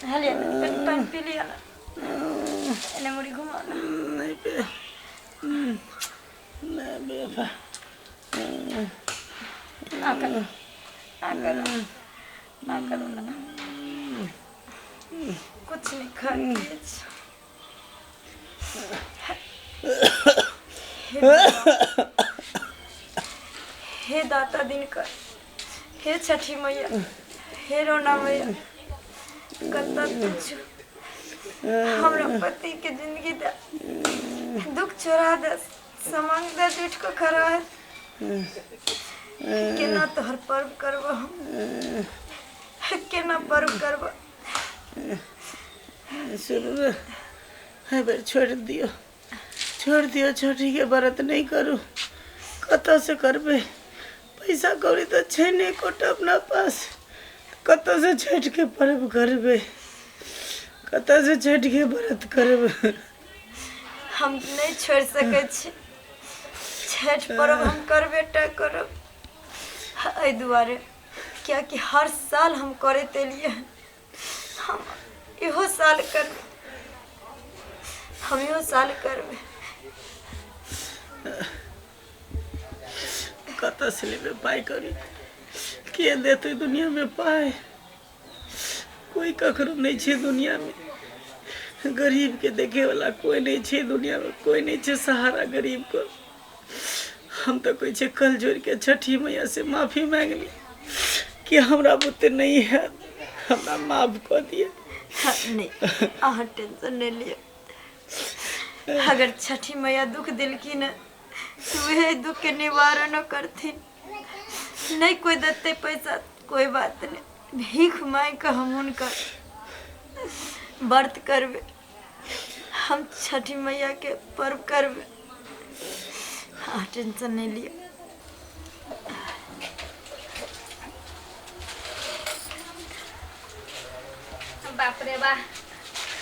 हलिया ना, कनि पानि पी लिअ ना। एने मुड़ी घुमाउ ना। नहि पे नहि बेफा। आ करू, आ करू, आ करू ना। कुछ नहीं खा पिए छी। हे भगवान, हे दाता दिनकर, हे छठी मैया, हे रोना मैया, कतऽ तू छु? हमरा पति के जिंदगी दे, दुख चोरा दे, समांग दे, उठ के खड़ा है। केना तोहर पर्व करब हम, केना पर्व करब? सुनू ने, एहि बेर छोड़ि दियौ, छोड़ि दियौ, छठिके व्रत नहि करू। कतऽसँ करबै? पैसा कौड़ी तऽ छै नहि एकोटा अपना पास। कतऽसँ छठिके पर्व करबै? कतऽसँ छठिके व्रत करबै? हम नहि छोड़ि सकै छी। छठि पर्व हम करबे टा करब। एहि दुआरे कियाकि हर साल हम करैत एलियै हन, हम इहो साल करबै, हम इहो साल करबै। कतऽसँ लेबै पाइ कौड़ी? के देतै दुनिआँमे पाइ? कोइ ककरो नहि छै दुनिआँमे। गरीबके देखैवला कोइ नहि छै दुनिआँमे, कोइ नहि छै सहारा गरीबके। हम तऽ कहै छियै, कल जोड़िके छठी मैयासँ माफी माँगि ली कि हमरा बुते नहि हैत, हमरा माफ कऽ दिअ। नहि, अहाँ टेंशन नहि लिअ। अगर छठी मैया दुख देलखिन तऽ उएह दुखके निवारणो करथिन। नहि कोइ देतै पैसा, कोइ बात नहि, भीख मांगि कऽ हम हुनकर व्रत करबै, हम छठी मैयाके पर्व करबै। अहाँ टेंशन नहि लिअ। बाप रे बा,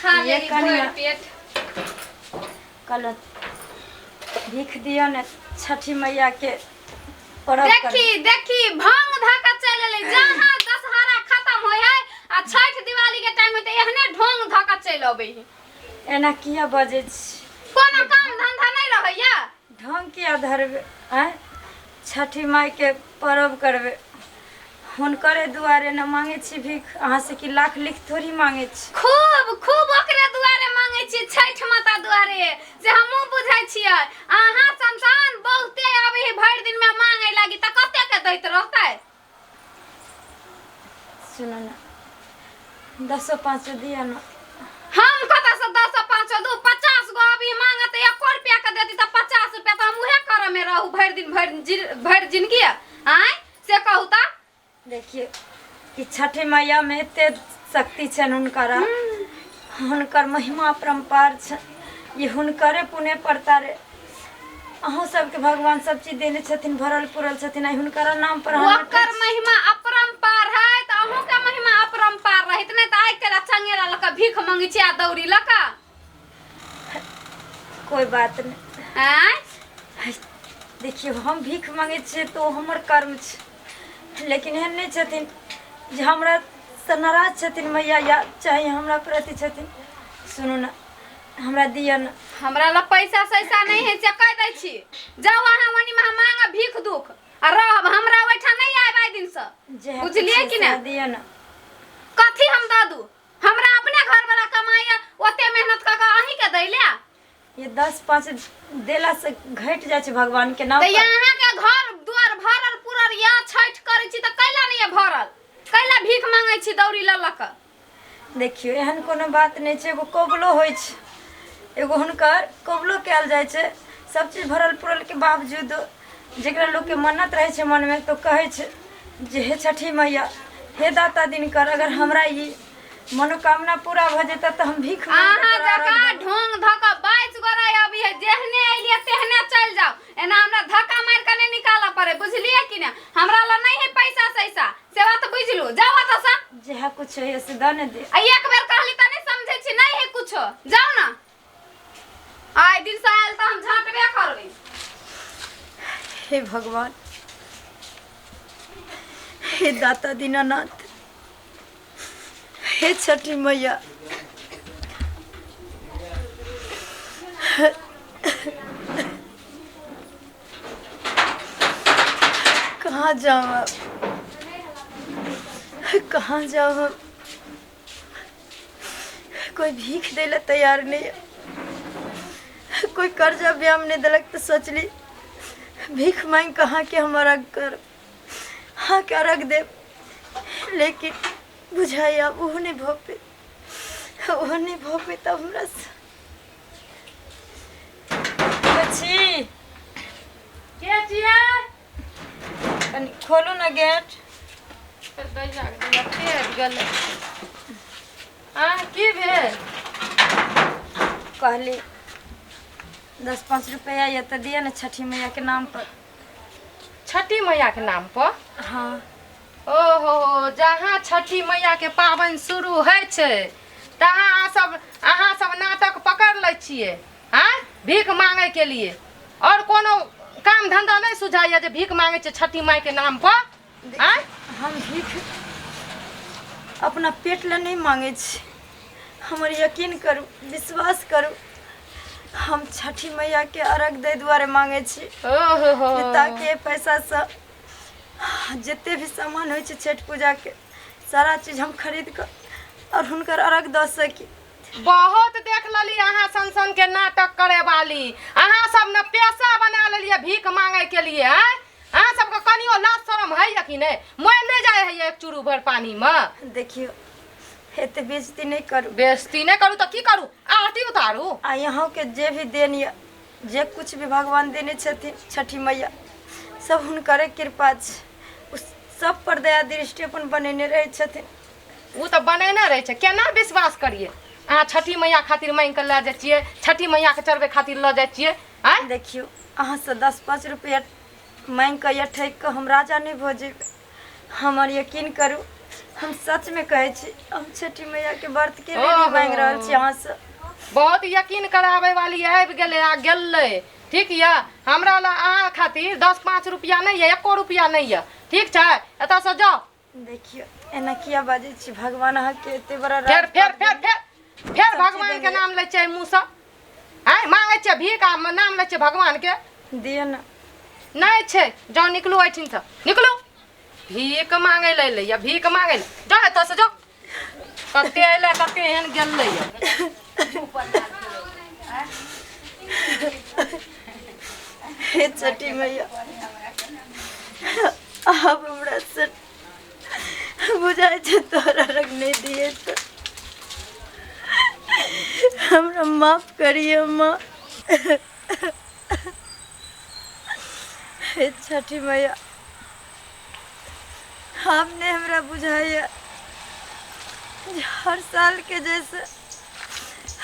खा ये लेली कनिया। भरि पेट। कहलहुँ भीख दिअ ने, छठी मैयाके पर्व करबै। देखी देखी, भांग धऽ चलि एलै। जहाँ दशहरा खत्म होइ है आ छठि दिवाली के टाइम होते, एहने ढोंग धऽ कऽ चलि अबै है। एना किया बजै छी? कोनो काम धंधा नहि रहैया? ढंग किया धरबै? आँय, छठी माइके पर्व करबै, हुनकरे दुआरे ने मांगे छी भीख अहाँ से। कि लाख लिख थोड़ी मांगे छी? खूब खूब ओकरे दुआरे मांगे छी, छठि माता दुआरे, से हमहूँ बुझै छियै। अहाँ संतान बहुते आबै है भरि दिन में मांगे लागी, तऽ कते के दैत रहतै? सुनू ने, दसो पाँचो दिअ ने। हम कतऽ से 10 5 दू? 50 गो अभी मांगत, 1 रुपया के देती तऽ 50 रुपया तऽ हम उहे करऽ में रहू भरि दिन, भरि जिंदगी। आँय, से कहू तऽ। देखियौ, ई छठि मैया में एते शक्ति छनि हुनकर, हुनकर महिमा अपरम्पार छनि। ई हुनकरे पुण्य पड़ता रे। अहूँ सबके भगवान सब चीज देने छथिन, भरल पुरल छथिन। आइ हुनकर नाम पर अहाँ ओकर महिमा अपरम्पार है तऽ अहूँ के महिमा अपरम्पार रहित, नहि तऽ आइ काल्हि चंगेरा लऽ कऽ भीख मंगै छी आ दौरी लऽ कऽ। कोई बात नहीं। आँय? देखियौ, हम भीख मांगै छियै तऽ ओ हमर कर्म छै, लेकिन एहन नहि छथिन जे हमरा से नाराज छथिन मैया या चाहे हमरा प्रति छथिन। सुनू ने, हमरा दिअ ने। हमरा लग पैसा सैसा नहि है से कहि दै छी। जाउ अहाँ ओनी में मांगब भीख दुख आ रहब, हमरा ओहिठाम नहि आयब आइ दिन से। जे बुझलियै कि ने? दिअ ने। कथी हम दऽ दू? हमरा अपने घर वाला कमाइया, ओते मेहनत कऽ कऽ अहीं के दै ले। ये 10 5 देला से घटि जाइ छै भगवान के नाम तऽ पर? अहाँ के घर द्वार भरल पुरल या, छठि करै छी तऽ कैला नहि ये भरल? कैला भीख मांगै छी दौरी लऽ लऽ कऽ? देखियौ, एहन कोनो बात नहि छै। एगो कबुलो होइ छै, एगो हुनकर कबुलो कयल जाइ छै। सब चीज भरल पुरल के बावजूद जकरा लोकके मन्नत रहै छै मनमे, तऽ कहै छै जे हे छठी मैया, हे दाता दिनकर, अगर हमरा ई मनोकामना पूरा भऽ जेतै तऽ हम भीख मांगि कऽ अहाँ तोरा अर्घ जकाँ देबौ। ढोंग धऽ कऽ 22 गोरा अभी है, जेहने एलियै तेहने चलि जाउ। एना हमरा धक्का मारि कऽ नहि निकालऽ पड़े, बुझलियै कि नहि? हमरा लग नहि है पैसा सैसा, से बात बुझलू। जाउ एतऽसँ। जेहा कुछ होइए से दऽ ने दे। आ एक बेर कहली तऽ नहि समझै छी। नहि है कुछो, जाउ ने। आइ दिन से आयल तऽ हम झाँटबे करबै। हे भगवान, हे दाता दीनानाथ, हे छठी मैया, कहाँ जाऊँ अब, कहाँ जाऊँ अब? कोई भीख दे ला तैयार नहीं है, कोई कर्जा ब्याम नहीं दिलक, तो सोचली भीख मांग कहाँ के हमारा कर हाँ क्या रख दे, लेकिन बुझाई अब ओहो नहीं भोपे, ओहो नहीं भोपे तब हमरा से। बच्ची के छियै? कनी खोलू ना गेट। गेलै आ की भेल? कहली 10-5 रुपया या तो दिया ना छठी मैया के नाम पर। छठी मैया के नाम पर? हाँ। ओहो, जहाँ छठी मैया के पाबनि शुरू होइ छै तहाँ अहाँ सब नाटक पकड़ लै छियै आँय भीख मांगे के लिए। और कोनो काम धंधा नहीं सुझाइए जे भीख मांगे छियै छठी माई के नाम पर आँय? हम भीख अपना पेट ला नहीं मांगे छी, हमर यकीन करू, विश्वास करू, हम छठी मैया के अर्घ दै दुआरे मांगे छी। ओहो, ताकि पैसा से जते भी सामान होइ छै छठ पूजा के सारा चीज हम खरीद कऽ और हुनकर अर्घ दऽ सकी। बहुत देख लेली अहाँ सन सन के नाटक करे वाली। अहाँ सब ने पैसा बना लेलियै भीख मांगे के लिए आँय? अहाँ सबके कनियो लाज शरम है या कि नहीं? मोर नहीं जाए है एक चूरू भर पानी में। देखियो एते बेइज्जती नहीं करू। बेइज्जती नहीं करू तो की करू? आरती उतारू। आ यहाँ के जे भी देन यऽ, जे कुछ भी भगवान देने छथिन छठी मैया, सब हुनकरे कृपा छै, ओ सब पर दया दृष्टि अपन बनेने रहै छथिन। ओ तऽ बनेने रहै छै, केना विश्वास करियै? अहाँ छठी मैया खातिर मांगि कऽ लऽ जाइ छियै, छठी मैया के चढ़बै खातिर लऽ जाइ छियै आँय? देखियौ अहाँसँ 10-5 रुपया मांगि कऽ या ठकि कऽ हम राजा नहि भऽ जेबै, हमर यकीन करू, हम सच में कहै छी, हम छठी मैया के व्रत के लिए मांगि रहल छी अहाँसँ। बहुत यकीन कराबै वाली आबि गेलै आ गेलै। ठीक यऽ, हमरा लए अहाँ खातिर 10-5 रुपया नहि यऽ, 1 रुपया नहि यऽ। ठीक छै, एतऽसँ जाउ। देखियौ एना किया बाजै छी, भगवान अहाँके एते बड़ा फेर फेर फेर फेर फेर भगवान के नाम लै छियै मुँहसँ आँय? मांगै छियै भीख आ नाम लै छियै भगवान के? दिअ ना। नहि छै, जाउ निकलू एहिठिनसँ, निकलू। भीख मांगै लए एलै यऽ, भीख मांगै लए। जाउ एतऽसँ जाउ। कते अयलै कते एहन गेलै यऽ। हे छठी मैया, आब हमरा से बुझाइ छै तोहरा रंग नहि दिए तऽ हमरा माफ करिए माँ। हे छठी मैया, आब नहि हमरा बुझाइए जे हर साल के जैसे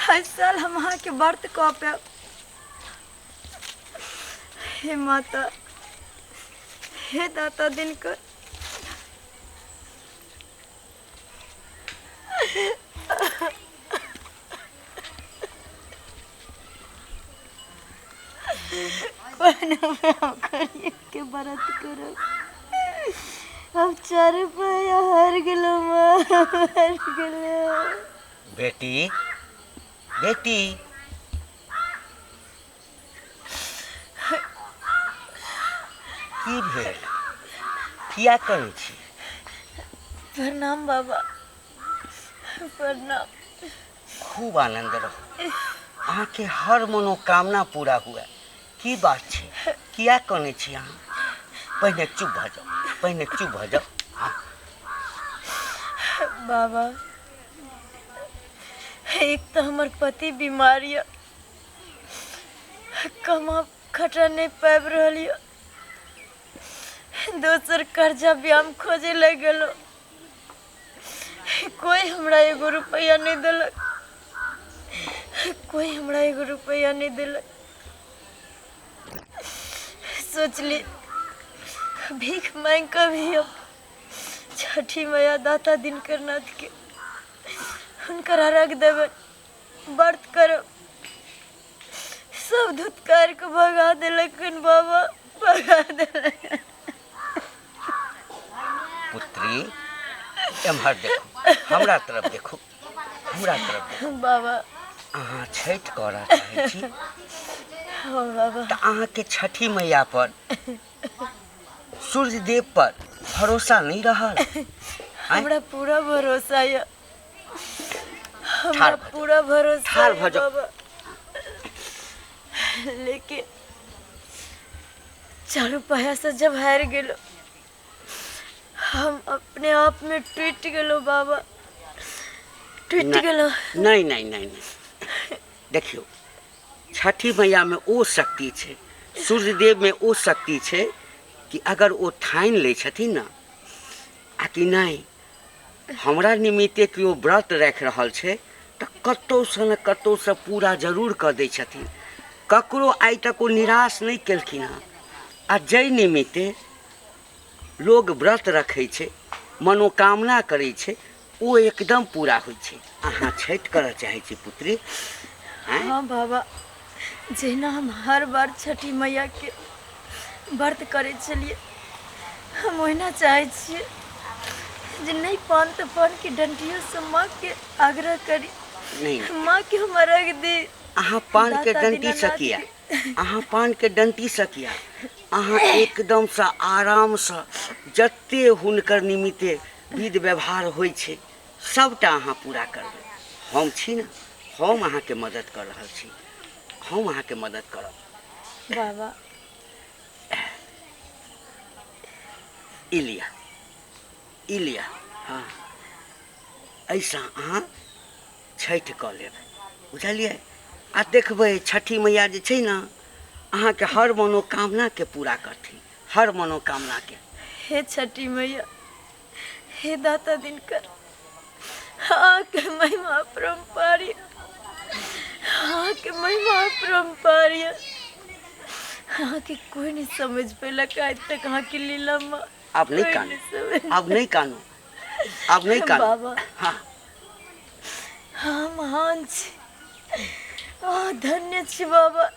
हर साल हम अहाँके व्रत कऽ पायब। हे माता, हे दाता दिनकर, कोना करिए के व्रत करब? अब 4 रुपया हार गेलो माँ, हार गेलो। बेटी, बेटी, की भेल? किया करै छी? प्रणाम बाबा, प्रणाम। खूब आनंद रहो, अहाँके हर मनोकामना पूरा हुए। की बात छै, किया कनै छी अहाँ? पहिने चुप भऽ जाउ, पहिने चुप भऽ जाउ। हाँ। बाबा, एक तऽ हमर पति बीमार यऽ, कमा खटा नहीं पाबि रहल यऽ, दोसर कर्जा ब्याम खोजे लग गेलो, कोई हमरा एगो रुपया नहीं देलक, कोई हमरा एगो रुपया नहीं देलक। सोचली भीख मांग कऽ भी अब छठी मैया दाता दिनकर नाथ के हुनकर अर्घ देबनि, व्रत करब। सब धुतकार के भगा देलक हन बाबा, भगा एम्हर देखू, हमरा तरफ देखू, हमरा तरफ देखू। बाबा, अहाँ छठि करऽ चाहै छी? हाँ बाबा। तऽ अहाँके छठि मैया पर, सूर्य देव पर भरोसा नहि रहल? हमरा पूरा भरोसा यऽ, हमरा ठाढ़ भऽ जाउ। पूरा भरोसा ठाढ़ यऽ भऽ जाउ। बाबा, लेकिन चारू पाया से जब हारि गेलो, हम अपने आप में टूट गेलो बाबा, टूट नहि गेलो। नहि नहि नहि नहि, देखियौ, छठि मैयामे ओ शक्ति छै, सूर्यदेवमे ओ शक्ति छै कि अगर ओ ठानि लै छथिन ने आ कि नहि हमरा निमित्ते केओ व्रत राखि रहल छै, तऽ कतहुसँ ने कतहुसँ पूरा जरूर कऽ दै छथिन। ककरो आइ तक ओ निराश नहि केलखिन हँ। आ जाहि निमित्ते लोग व्रत रखै छै, मनोकामना करै छै, ओ एकदम पूरा होइ छै। अहाँ छठि करऽ चाहै छी पुत्री? आँय? हाँ बाबा, जहिना हम हर बार छठी मैया के व्रत करै छलियै, हम ओहिना चाहै छियै जे नहि पान तऽ पान के डंटियोसँ माँ के आग्रह करी, नहि, माँ के हम अर्घ दी। अहाँ पानके दाता डंटीसँ दीनानाथ किया के। अहाँ पानके डंटीसँ किया? अहाँ एकदमसँ आरामसँ जते हुनकर निमित्ते विध व्यवहार होइ छै, सभटा अहाँ पूरा करबै। हम छी ने, हम अहाँके मदद कऽ रहल छी, हम अहाँके मदद करब। बाबा, ई लिअ, ई लिअ। हँ, एहिसँ अहाँ छठि कऽ लेब, बुझलियै? आ देखबै छठि मैया जे छै ने, अहाँके हर मनोकामनाके पूरा करथिन, हर मनोकामनाके। हे छठी मैया, हे दाता दिनकर, अहाँके महिमा अपरम्पार यऽ, अहाँके महिमा अपरम्पार यऽ। अहाँके कोइ नहि समझ पेलक आइ तक अहाँके लीलामे। आब नहि कोइ कानू। नहि समझ। आब नहि कानू, आब नहि कानू। बाबा, हँ, अहाँ महान छी, अहाँ धन्य छी बाबा।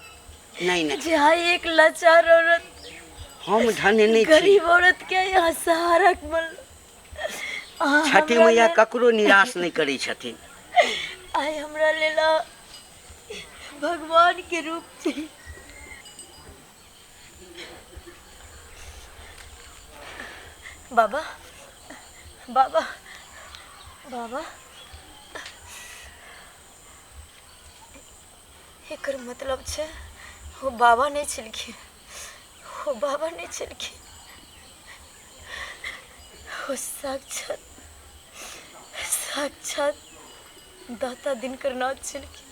नहि नहि, जे आइ एक लाचार औरत, हम धन्य नहि छी। गरीब औरत के यहाँ सहारा बनल अहाँ। छठि हमरा मैया लेल ककरो निराश नहि करै छथिन। आइ हमरा लेल अहाँ भगवान के रूप छी। बाबा, बाबा, बाबा, एकर मतलब छै ओ बाबा नहि छलखिन, ओ बाबा नहि छलखिन, ओ साक्षात साक्षात दाता दिनकर नाथ छलखिन,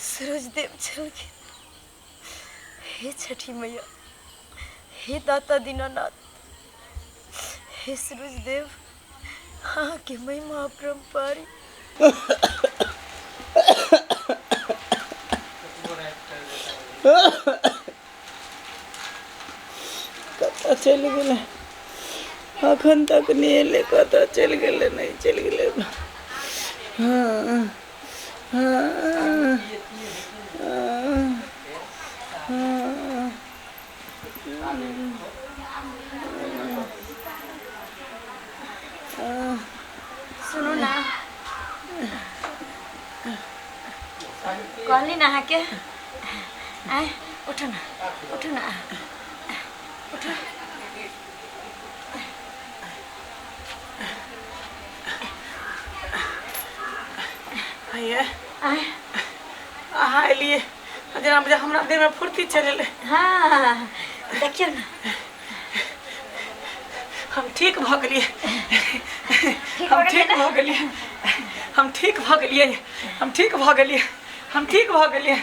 सूरज देव छलखिन। हे छठी मैया, हे दाता दीनानाथ, हे सूरज देव, अहाँके महिमा अपरम्पार। कतऽ चलि गेलै? अखन तक नहि एलै, कतऽ चलि गेलै? नहि चलि गेलै। हँ हँ हँ हँ। सुनू ने, कहली ने अहाँके। आँय, उठू ने, उठू ने, उठू। ये आँय। अहाँ एलियै, जेना बुझाइ हमरा देहमे फुर्ती चलि एलै। हाँ, देखियौ ने। हम ठीक भऽ गेलियै। ठीक हम भऽ गेलियै ठीक ने? भऽ गेलियै, हम ठीक भऽ गेलियै, हम ठीक भऽ गेलियै, हम ठीक भऽ गेलियै।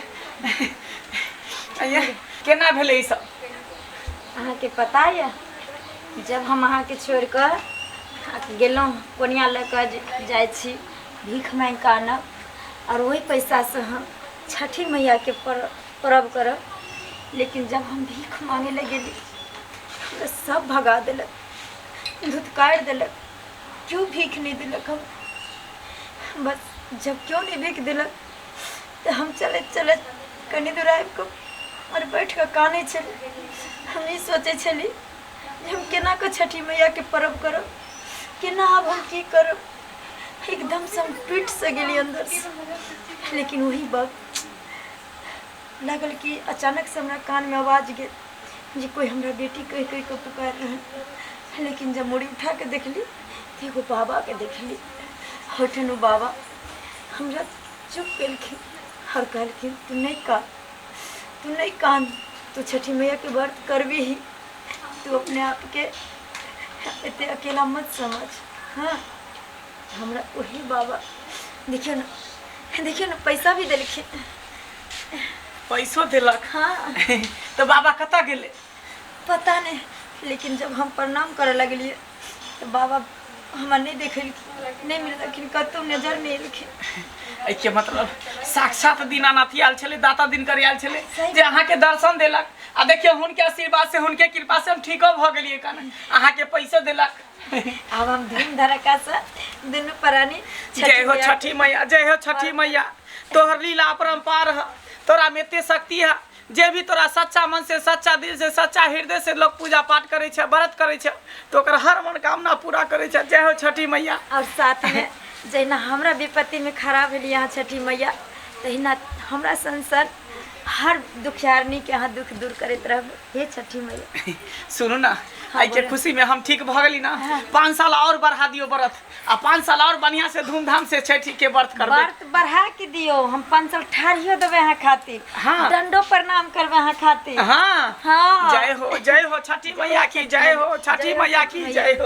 ये केना भेलै ई सब? अहाँके पता यऽ, जब हम अहाँके छोड़ि कऽ गेलहुँ, कोनिया लऽ कऽ जाइ छी भीख माँगि कऽ आनब आओर ओहि पैसासँ हम छठि मैयाके पर्व करब, लेकिन जब हम भीख माँगै लए गेली, हमरा सब भगा देलक, धुतकारि देलक, केओ भीख नहि देलक। हम बस जब केओ नहि भीख देलक तऽ हम चलैत चलैत कनि दूर आबि कऽ आओर बैठ कऽ कानै छली। हम ई सोचै छली जे हम केना कऽ छठि मैयाके पर्व करब। केना आब हम की करब। एकदम से हम टूटि से गेली अंदर से। लेकिन वही वक्त लागल कि अचानक से हमरा कान में आवाज गेल जे कोई हमरा बेटी कहि कहि के पुकार रहल। लेकिन जब मुड़ी उठा के देखली तो एगो बाबा के देखली। ओठन उ बाबा हमरा चुप केलखिन और कहलखिन तू नहीं कान, तू नहीं कान, तू छठी मैया के व्रत करबी ही, तू अपने आप के एते अकेला मत समझ। हाँ हमरा वही बाबा देखियो ना, देखियो ना पैसा भी देलखिन। पैसो देलक? हाँ। तो बाबा कतऽ गेलै? पता नहीं, लेकिन जब हम प्रणाम करे लगलिए तो बाबा हमरा नहीं देखेलखिन, नहीं मिललखिन, कतौ नजर नहीं एलखिन। एहिके मतलब साक्षात दीनानाथ आयल छलै, दाता दिनकर आयल छलै सही। जे अहाँके दर्शन देलक। आ देखियौ हुनके आशीर्वाद से, हुनके कृपा से हम ठीको भऽ गेलियै कन, अहाँके पैसो देलक। आब हम धूम धड़ाका से दुनू प्राणी जय हो छठी मैया, जय हो छठी मैया। तोहर लीला अपरम्पार है, तोरा में एते शक्ति है, जे भी तोरा सच्चा मन से, सच्चा दिल से, सच्चा हृदय से लोग पूजा पाठ करे छै, व्रत करे छै, तो ओकर हर मनोकामना पूरा करे छै। जय हो छठी मैया। और साथ में जहिना हमरा विपत्ति में खड़ा भेली यहाँ छठी मैया, तहिना हमरा संसार हर दुखियारनी के अहाँ दुख दूर करैत रहब हे छठी मैया। सुनू ना, आइ के बोलो। खुशी में हम ठीक भऽ गेली ना, हाँ। 5 साल और बढ़ा दियो व्रत, आ 5 साल और बढ़िया से धूमधाम से छठी के व्रत करबै। व्रत बढ़ा के दियो, हम 5 साल ठाढ़ियो देबै अहाँ खातिर। हाँ। दंडो प्रणाम करबै अहाँ खातिर। हाँ। हाँ। जय हो, जय हो छठी मैया की जय हो, छठी जय हो मैया छठी की मैया। जय हो।